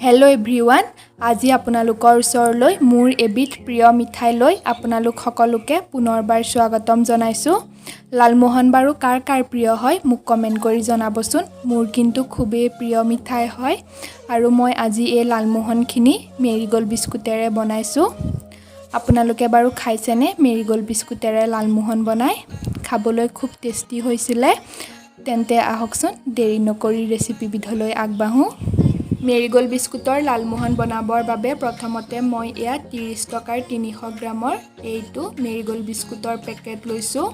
Hello' everyone, আজি আপোনালোকৰ ওচৰলৈ মোৰ এবিধ প্ৰিয় মিঠাই লৈ আপোনালোক সকলোকে পুনৰবাৰ স্বাগতম জনাইছোঁ। লালমোহন বাৰু কাৰ কাৰ প্ৰিয় হয়, মোক কমেণ্ট কৰি জনাবচোন। মোৰ কিন্তু খুবেই প্ৰিয় মিঠাই হয় আৰু মই আজি এই লালমোহনখিনি মেৰিগ'ল্ড বিস্কুটেৰে বনাইছোঁ। আপোনালোকে বাৰু খাইছেনে মেৰিগ'ল্ড বিস্কুটেৰে লালমোহন বনাই? খাবলৈ খুব টেষ্টি হৈছিলে। তেন্তে আহকচোন, দেৰি নকৰি ৰেচিপিবিধলৈ আগবাঢ়োঁ। মেৰিগ'ল্ড বিস্কুটৰ লালমোহন বনাবৰ বাবে প্ৰথমতে মই ইয়াত 30 টকাৰ 300 গ্ৰামৰ এইটো মেৰিগ'ল্ড বিস্কুটৰ পেকেট লৈছোঁ।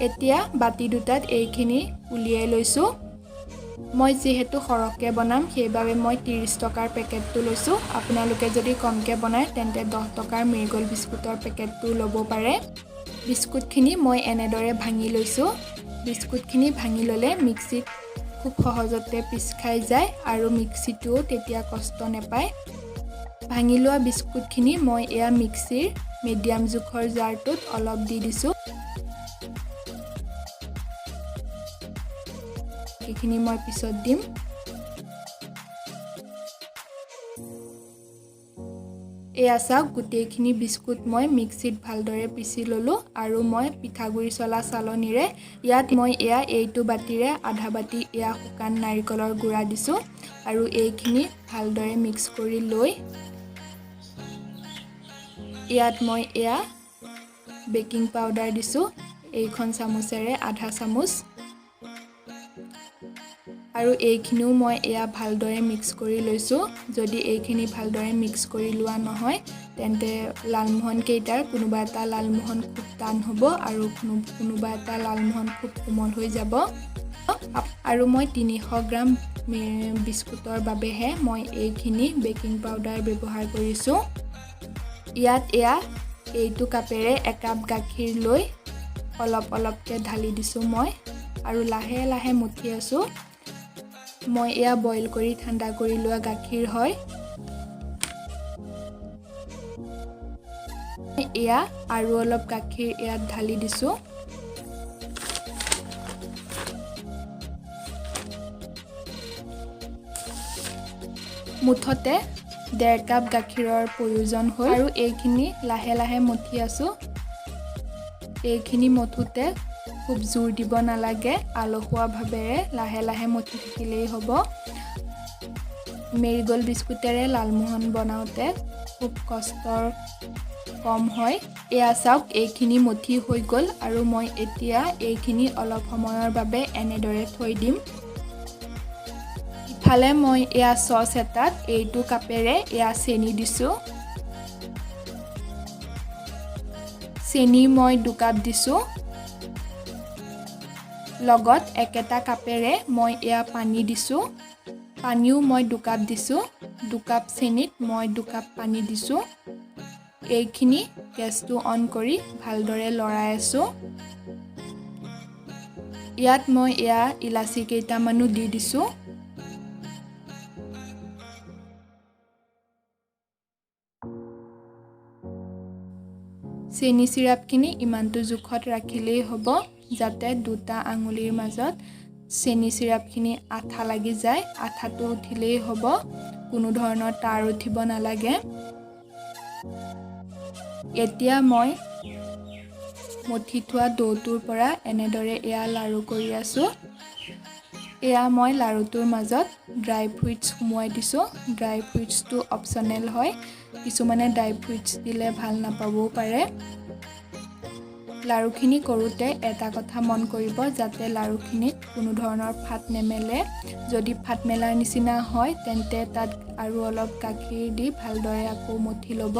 এতিয়া বাতি দুটাত এইখিনি উলিয়াই লৈছোঁ। মই যিহেতু সৰহকৈ বনাম, সেইবাবে মই 30 টকাৰ পেকেটটো লৈছোঁ। আপোনালোকে যদি কমকৈ বনায়, তেন্তে 10 টকাৰ মেৰিগ'ল্ড বিস্কুটৰ পেকেটটো ল'ব পাৰে। বিস্কুটখিনি মই এনেদৰে ভাঙি লৈছোঁ। বিস্কুটখিনি ভাঙি ল'লে মিক্সিত খুব সহজতে পিচ খাই যায় আৰু মিক্সিটোও তেতিয়া কষ্ট নাপায়। ভাঙি লোৱা বিস্কুটখিনি মই এয়া মিক্সিৰ মিডিয়াম জোখৰ জাৰটোত অলপ দি দিছোঁ। সেইখিনি মই পিছত দিম। এয়া চাওক, গোটেইখিনি বিস্কুট মই মিক্সিত ভালদৰে পিচি ল'লোঁ আৰু মই পিঠাগুড়ি চলা চালনীৰে ইয়াত মই এয়া এইটো বাতিৰে আধা বাতি এয়া শুকান নাৰিকলৰ গুড়া দিছোঁ আৰু এইখিনি ভালদৰে মিক্স কৰি লৈ ইয়াত মই এয়া বেকিং পাউডাৰ দিছোঁ, এইখন চামুচেৰে আধা চামুচ। আৰু এইখিনিও মই এয়া ভালদৰে মিক্স কৰি লৈছোঁ। যদি এইখিনি ভালদৰে মিক্স কৰি লোৱা নহয়, তেন্তে লালমোহন কেইটাৰ কোনোবা এটা লালমোহন খুব টান হ'ব আৰু কোনোবা এটা লালমোহন খুব কোমল হৈ যাব। আৰু মই 300 গ্ৰাম বিস্কুটৰ বাবেহে মই এইখিনি বেকিং পাউডাৰ ব্যৱহাৰ কৰিছোঁ। ইয়াত এয়া এইটো কাপেৰে একাপ গাখীৰ লৈ অলপ অলপকৈ ঢালি দিছোঁ মই আৰু লাহে লাহে মঠি আছোঁ। মই এয়া বইল কৰি ঠাণ্ডা কৰি লোৱা গাখীৰ হয়। এয়া আৰু অলপ গাখীৰ ইয়াত ঢালি দিছোঁ। মুঠতে 1.5 কাপ গাখীৰৰ প্ৰয়োজন হ'ল আৰু এইখিনি লাহে লাহে মঠি আছোঁ। এইখিনি মঠোতে খুব জোৰ দিব নালাগে, আলসুৱা ভাৱেৰে লাহে লাহে মঠি থাকিলেই হ'ব। মেৰিগ'ল্ড বিস্কুটেৰে লালমোহন বনাওঁতে খুব কষ্টৰ কম হয়। এয়া চাওক, এইখিনি মঠি হৈ গ'ল আৰু মই এতিয়া এইখিনি অলপ সময়ৰ বাবে এনেদৰে থৈ দিম। ইফালে মই এয়া চচ এটাত এইটো কাপেৰে এয়া চেনি দিছোঁ। চেনি মই 2 কাপ দিছোঁ। লগত একেটা কাপেৰে মই এয়া পানী দিছোঁ। পানীও মই 2 কাপ দিছোঁ। 2 কাপ চেনিত মই 2 কাপ পানী দিছোঁ। এইখিনি গেছটো অন কৰি ভালদৰে লৰাই আছোঁ। ইয়াত মই এয়া ইলাচি কেইটামানো দি দিছোঁ। চেনি চিৰাপখিনি ইমানটো জোখত ৰাখিলেই হ'ব, যাতে দুটা আঙুলিৰ মাজত চেনি চিৰাপখিনি আঠা লাগি যায়। আঠাটো উঠিলেই হ'ব, কোনো ধৰণৰ তাঁৰ উঠিব নালাগে। এতিয়া মই মঠি থোৱা দৌটোৰ পৰা এনেদৰে এয়া লাড়ু কৰি আছোঁ। এয়া মই লাড়ুটোৰ মাজত ড্ৰাই ফ্ৰুইটছ সুমুৱাই দিছোঁ। ড্ৰাই ফ্ৰুইটছটো অপশ্যনেল হয়, কিছুমানে ড্ৰাই ফ্ৰুইটছ দিলে ভাল নাপাবও পাৰে। লাড়ুখিনি কৰোঁতে এটা কথা মন কৰিব, যাতে লাড়ুখিনিত কোনো ধৰণৰ ফাট নেমেলে। যদি ফাট মেলাৰ নিচিনা হয়, তেন্তে তাত আৰু অলপ গাখীৰ দি ভালদৰে আকৌ মঠি ল'ব।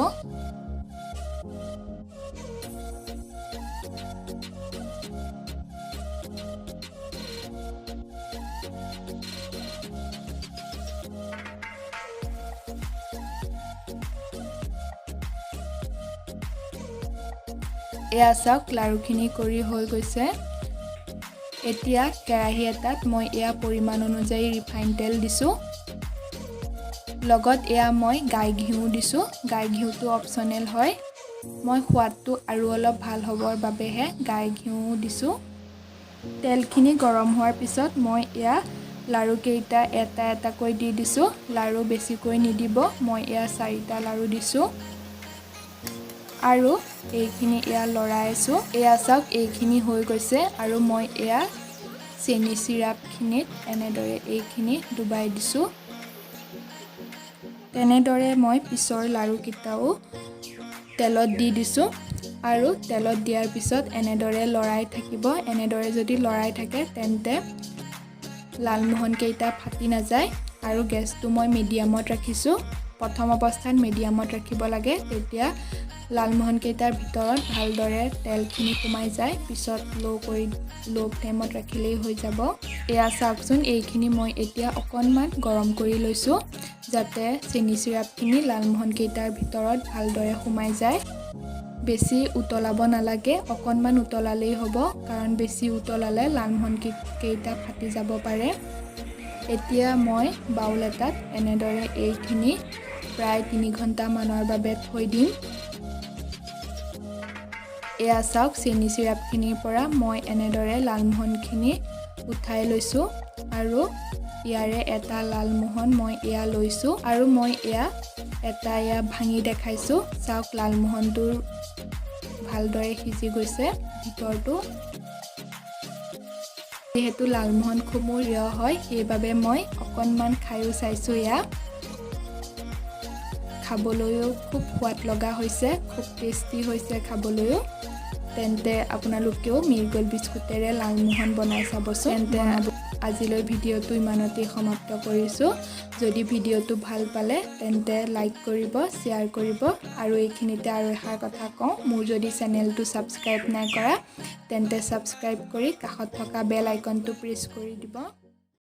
এয়া চাওক, লাড়ুখিনি কৰি হৈ গৈছে। এতিয়া কেৰাহী এটাত মই এয়া পৰিমাণ অনুযায়ী ৰিফাইন তেল দিছোঁ। লগত এয়া মই গাই ঘিউ দিছোঁ। গাই ঘিউটো অপশ্যনেল হয়, মই সোৱাদটো আৰু অলপ ভাল হ'বৰ বাবেহে গাই ঘিউ দিছোঁ। তেলখিনি গৰম হোৱাৰ পিছত মই এয়া লাড়ুকেইটা এটা এটাকৈ দি দিছোঁ। লাড়ু বেছিকৈ নিদিব, মই এয়া 4টা লাড়ু দিছোঁ আৰু এইখিনি এয়া লৰাই আছোঁ। এয়া চাওক, এইখিনি হৈ গৈছে আৰু মই এয়া চেনি চিৰাপখিনিত এনেদৰে এইখিনি ডুবাই দিছোঁ। তেনেদৰে মই পিছৰ লাড়ুকেইটাও তেলত দি দিছোঁ আৰু তেলত দিয়াৰ পিছত এনেদৰে লৰাই থাকিব। এনেদৰে যদি লৰাই থাকে, তেন্তে লালমোহনকেইটা ফাটি নাযায়। আৰু গেছটো মই মিডিয়ামত ৰাখিছোঁ। প্ৰথম অৱস্থাত মিডিয়ামত ৰাখিব লাগে, তেতিয়া লালমোহনকেইটাৰ ভিতৰত ভালদৰে তেলখিনি সোমাই যায়। পিছত ল' ফ্লেমত ৰাখিলেই হৈ যাব। এয়া চাওকচোন, এইখিনি মই এতিয়া অকণমান গৰম কৰি লৈছোঁ, যাতে চেনি চিৰাপখিনি লালমোহনকেইটাৰ ভিতৰত ভালদৰে সোমাই যায়। বেছি উতলাব নালাগে, অকণমান উতলালেই হ'ব, কাৰণ বেছি উতলালে লালমোহন কেইটা ফাটি যাব পাৰে। এতিয়া মই বাউল এটাত এনেদৰে এইখিনি প্ৰায় 3 ঘণ্টামানৰ বাবে থৈ দিম। এয়া চাওক, চেনি চিৰাপখিনিৰ পৰা মই এনেদৰে লালমোহনখিনি উঠাই লৈছোঁ আৰু ইয়াৰে এটা লালমোহন মই এয়া লৈছোঁ আৰু মই এয়া এটা এয়া ভাঙি দেখাইছোঁ। চাওক, লালমোহনটোৰ ভালদৰে সিজি গৈছে ভিতৰটো। যিহেতু লালমোহন খুব মোৰ প্ৰিয় হয়, সেইবাবে মই অকণমান খায়ো চাইছোঁ। এয়া খাবলৈও খুব সোৱাদ লগা হৈছে, খুব টেষ্টি হৈছে খাবলৈও। তেন্তে আপোনালোকেও মেৰিগ'ল্ড বিস্কুটেৰে লালমোহন বনাই চাবচোন। তেন্তে আজিলৈ ভিডিঅ'টো ইমানতেই সমাপ্ত কৰিছোঁ। যদি ভিডিঅ'টো ভাল পালে, তেন্তে লাইক কৰিব, শ্বেয়াৰ কৰিব। আৰু এইখিনিতে আৰু এষাৰ কথা কওঁ, মোৰ যদি চেনেলটো ছাবস্ক্ৰাইব নাই কৰা, তেন্তে ছাবস্ক্ৰাইব কৰি কাষত থকা বেল আইকনটো প্ৰেছ কৰি দিব।